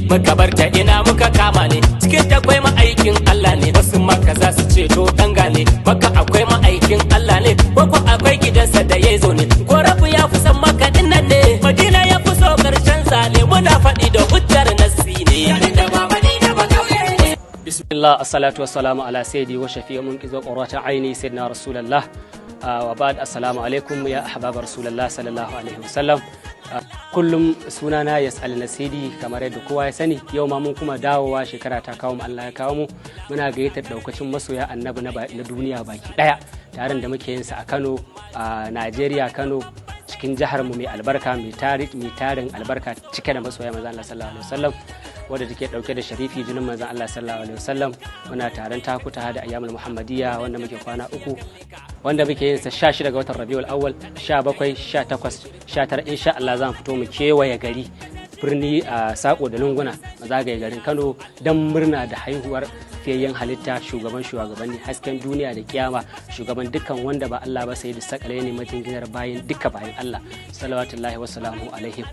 Muka bar ta ina muka kama ne, cikin ta akwai ma'aikin Allah ne. Wasu maka za su ce to danga ne, maka akwai ma'aikin Allah ne, ko ko akwai gidansa da ya zo ne. Ko rabu ya fi san maka din nan ne, Madina ya fi so karshen zane, muna faɗi da hujjar nasi ne. Bismillah, assalatu wassalamu ala sayyidi wa shafi'i munqizu qurrata aini sayyidina Rasulullah. Wa ba'd, assalamu alaikum ya ahbab Rasulullah sallallahu alaihi wasallam. Kullum sunana Yas'al Nasidi, kamar yadda kowa ya sani. Yau ma mun kuma dawowa, shekara ta kawo mu, Allah ya kawo mu. Muna gayyatar daukacin masoya Annabi na duniya baki daya, taron da muke yin sa a Kano, a Najeriya, Kano, cikin jihar mu mai albarka, mai tarin albarka, cike da masoya manzon Allah sallallahu alaihi wasallam, wadda take dauke da sharifi jinin manzon Allah sallallahu alaihi wasallam. Muna taron takuta da ayyamul Muhammadiyya, wanda muke kwana 3, wanda muke yin sa 16 ga watan Rabiul Awwal, 17, 18, 19. Insha Allah za mu fito mu kewaye gari, birni, a sako da lunguna, mu zagaye garin Kano don murna da haihuwar fiyayyen halitta, shugaban shugabanni, hasken duniya da kiyama, shugaban dukkan wanda ba Allah ba, sai da sakale ne, majinginar bayan duka bayan Allah, salawatullahi wasalamu alaihim.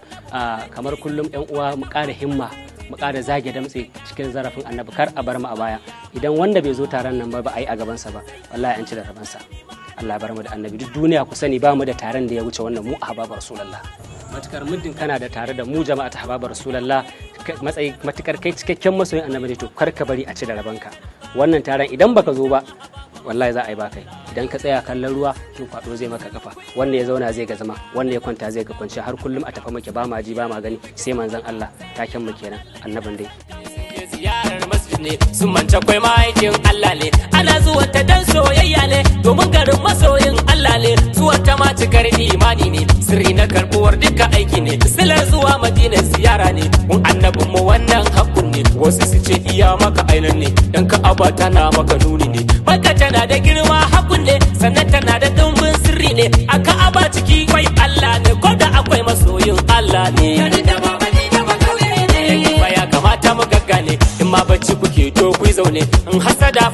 Kamar kullum, yan uwa, mu ƙara himma, mu ƙara zage damtse cikin zarafin Annabi, kar a bar mu a baya. Idan wanda bai zo taron nan ba, ba a yi a gabansa ba, wallahi an ci da rabansa. Allah bar mu da Annabi. Duk duniya ku sani, ba mu da taron da ya wuce wannan, mu ahbabar Rasulullah. Matukar muddin kana da tare da mu jama'a ta ahbabar Rasulullah matsayi, matukar kai cikakken masoyin Annabi ne, to kar ka bari a ci da rabanka wannan taron. Idan baka zo ba, wallahi za a yi ba kai. Idan ka tsaya kallon ruwa, to kwado zai maka kafa. Wanda ya zauna zai ga zama, wanda ya kwanta zai ga kwanciya. Har kullum a tafa muke, ba ma ji ba ma gani sai manzon Allah. Taken mu kenan, Annabin dai. Ziyarar masjid ne, sun manta kwai ma'aikin Allah ne. Ana zuwa ta dan soyayya ne, domin garin masoyin Allah ne. Zuwa ta ma cikar imani ne, sirri na karbuwar duka aiki ne. Silar zuwa Madina ziyara ne mun annabin mu, wannan hakkun ne. Wasu su ce iya maka ainan ne, dan Ka'aba tana maka nuni ne. Maka tana da girma hakkun ne, sannan tana da dimbin sirri ne. A Ka'aba ciki kwai Allah ne, ko da akwai masoyin Allah ne. Ba ya kamata mu gaggane, in ma bacci kuke to ku zaune in hasada.